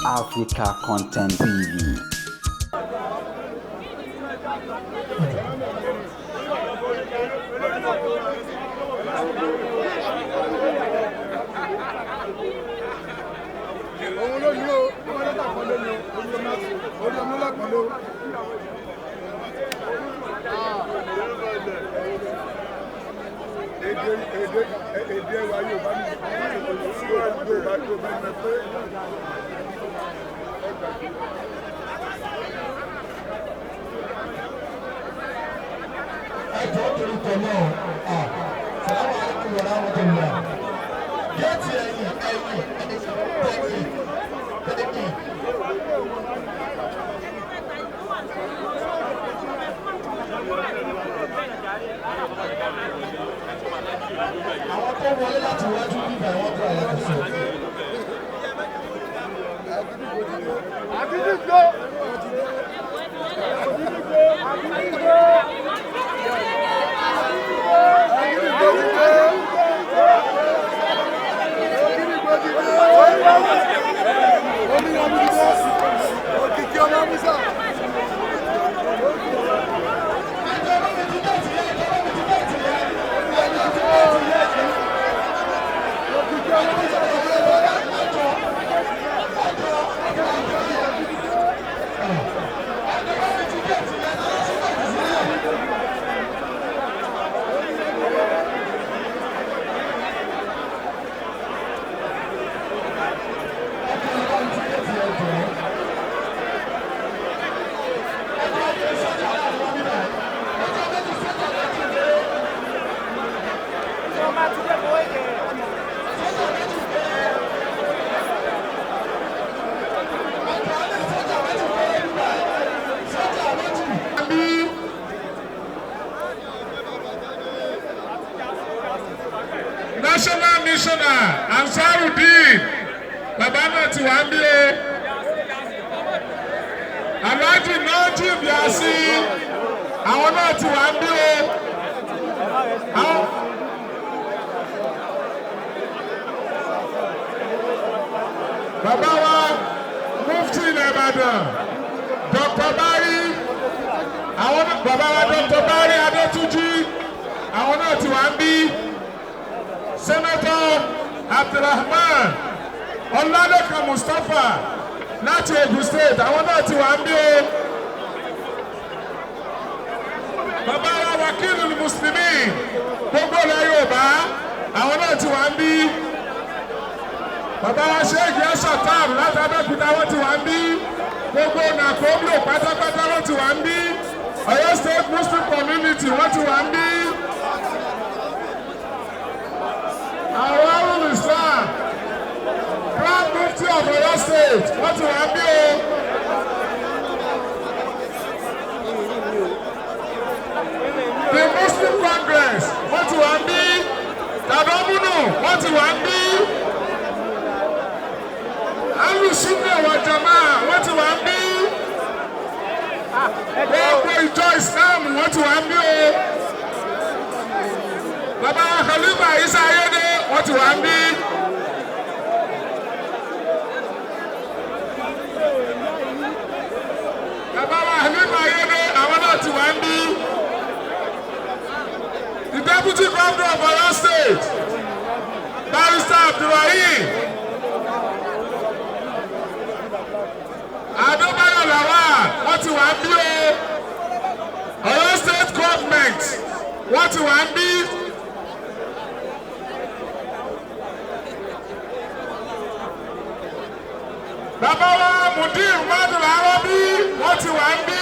Africa Content TV. Òun ló yí o, ọmọ lọ́tà kan ló ní o, orí ọmọ lọ́pọ̀ ló. Èdè èdè ẹwà Yorùbá ní Yorùbá Yorùbá ní pé. Ẹjọ́ torí tọ̀ náà à sàlámù alaykum wa rahmatullah. Géètì ẹ̀yìn ẹ̀yìn tẹ̀kì tẹ̀kì. Àwọn tó wọlé láti wájú bíbá wọn tó àyàtọ̀ sọ. Àgídìgbò! Àgídìgbò! Àgídìgbò! Àgídìgbò ti dé! Àgídìgbò ti dé! Oníyàmú ti dé! Òkìkí ọmọ Musa! Ẹjọ́ bá mi ti géètì yẹn, ẹjọ́ bá mi ti géètì yẹn, ẹjọ́ ti géètì yẹn. Òkìkí ọmọ Musa ti dé! Ẹjọ́ ẹjọ́ ẹjọ́ ẹjọ́ bá mi ti géètì yẹn, ẹjọ́ ti géètì sílẹ̀. National missioner Ansarudeen, bàbá náà ti wà ń bí o. Alhaji Najib Yasi, àwọn náà ti wà ń bí o. Bàbá wa Mufti ilẹ̀ Ìbàdàn, Dr. Bari, àwọn bàbá wa Dr. Bari Adétúnjì, àwọn náà ti wà ń bí. Senator Abdulrahman Ọlálẹ́kan Mustapha láti Ogun State, àwọn náà ti wà ń bí o. Bàbá wa Wakilul Muslimin gbogbo ilẹ̀ Yorùbá, àwọn náà ti wà ń bí. Bàbá wa Sheikh Yashatab láti Abẹ́òkúta, wọ́n ti wà ń bí. Gbogbo Nàkóblo pátápátá wọ́n ti wà ń bí. Ọ̀yọ́ State Muslim Community wọ́n ti wà ń bí. Àwọn Islam Grand Mufti of Oyo State wọ́n ti wà ń bí o. The Muslim Congress wọ́n ti wà ń bí. Tàbámúnù wọ́n ti wà ń bí. Alusunna wa Jamaa wọ́n ti wà ń bí. Gbogbo ìjọ Islam wọ́n ti wà ń bí o. Bàbá Khalifa Isa Ayédè wọ́n ti wà ń bí. Bàbá wa Khalifa Ayédè, àwọn náà ti wà ń bí. The Deputy Governor of Oyo State, Barrister Abdulrahim Adébáyọ̀ Lawal, wọ́n ti wà ń bí o. Oyo State Government wọ́n ti wà ń bí. Bàbá wa Mudir Madu Arabi wọ́n ti wà ń bí.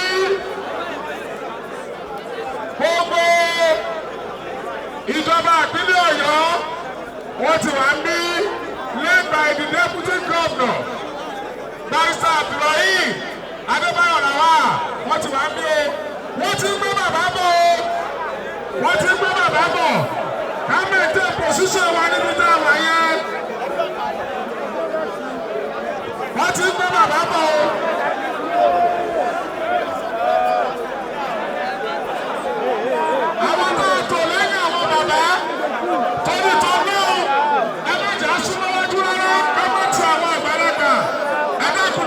Gbogbo ìjọba ìpínlẹ̀ Ọ̀yọ́ wọ́n ti wà ń bí, led by the Deputy Governor, Barrister Abdulrahim Adébáyọ̀ Lawal, wọ́n ti wà ń bí o. Wọ́n ti ń gbé bàbá bọ̀ o. Wọ́n ti ń gbé bàbá bọ̀. Ká maintain position wa níbi tá a wà yẹn. Wọ́n ti ń gbé bàbá bọ̀ o. Àwọn náà tò lẹ́yìn àwọn bàbá torí tó náà, ẹ má jà súnmọ́ wájú rárá, ká má ti àwọn àgbàlagbà. Ẹ dákun.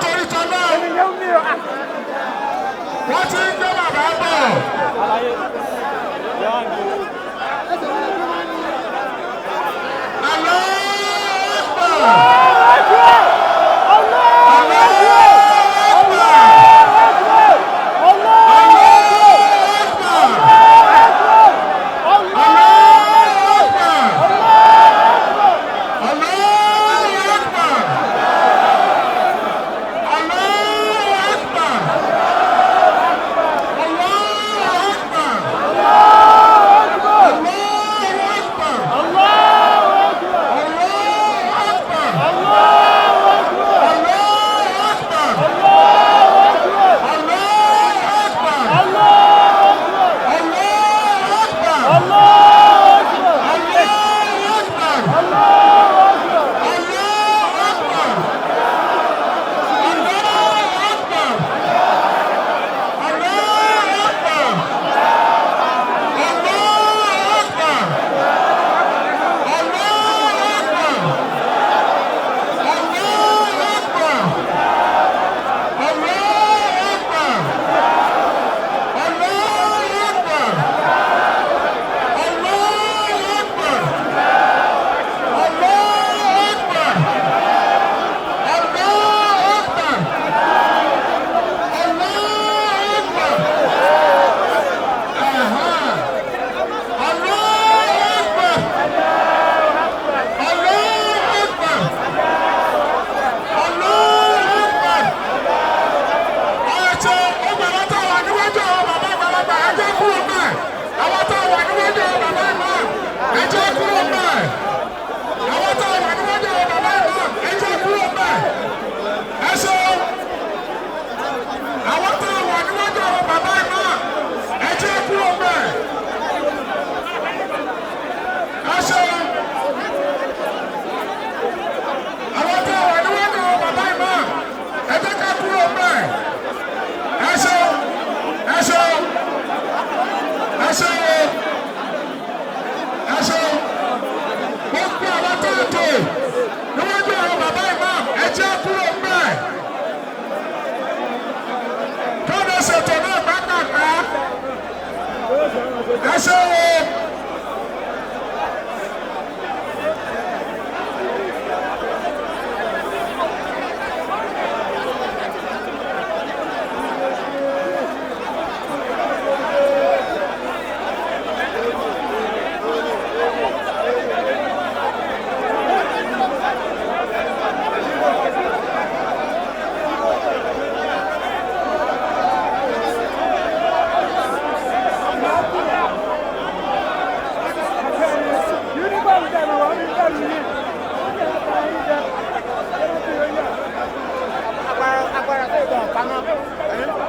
Ẹ ṣé o.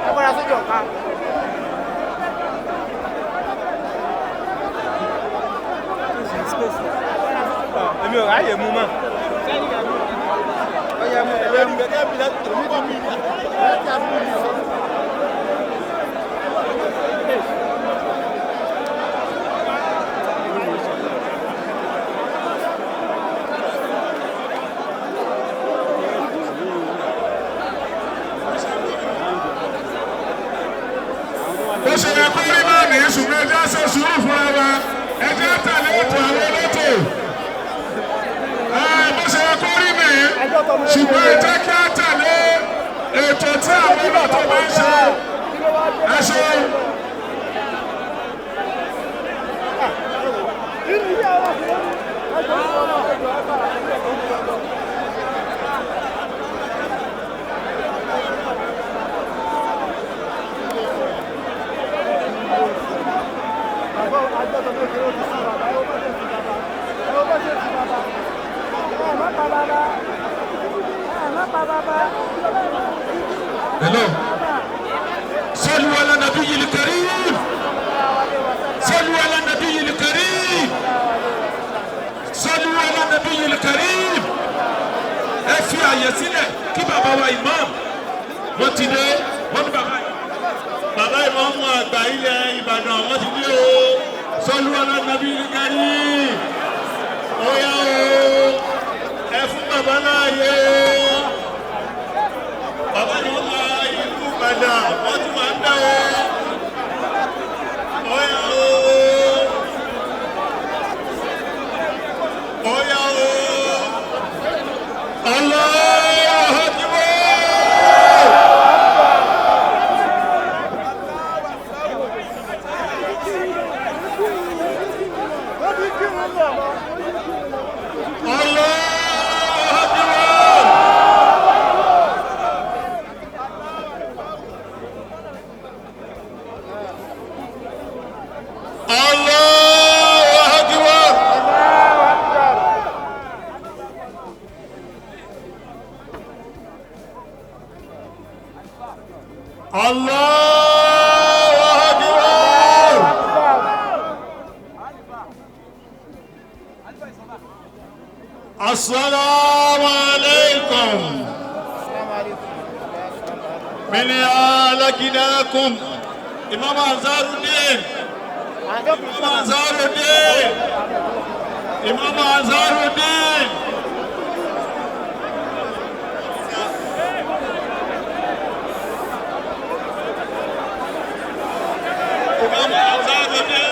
Agbára sójú ọ̀ka. Èmi ò ráyè mú mọ́. Bó ṣe yẹ kó rí náà ní ṣùgbọ́n ẹjẹ́ ṣe sùúrù fúnra wa, ẹjẹ́ tẹ̀lé ètò àwọn elétò. Bó ṣe yẹ kó rí nìyí, ṣùgbọ́n ẹ jẹ́ kí á tẹ̀lé ètò tí àwọn elétò máa ń ṣe. Ẹ ṣe. Hello. صلوا على النبي الكريم، صلوا على النبي الكريم، صلوا على النبي الكريم. Ẹ fi àyè sílẹ̀ kí bàbá wa imam wọ́n ti dé, wọ́n ní bàbá Bàbá ìmọ̀ọ́mù àgbà ilẹ̀ Ìbàdàn wọ́n ti dé o. Sọlú aláǹdàbí kárí. Ó yá o. Ẹ fún bàbá láàyè o. Bàbá ìmọ̀ọ́mù ìlú Ìbàdàn wọ́n ti máa ń dá o. Allahu Akbar. Allahu Akbar. Allahu Akbar. Allahu Akbar. Assalamu alaikum. Min alakinakum. Imam Ansaruddin. Imam Ansaruddin. Imam Ansaruddin. Imam Ansaruddin.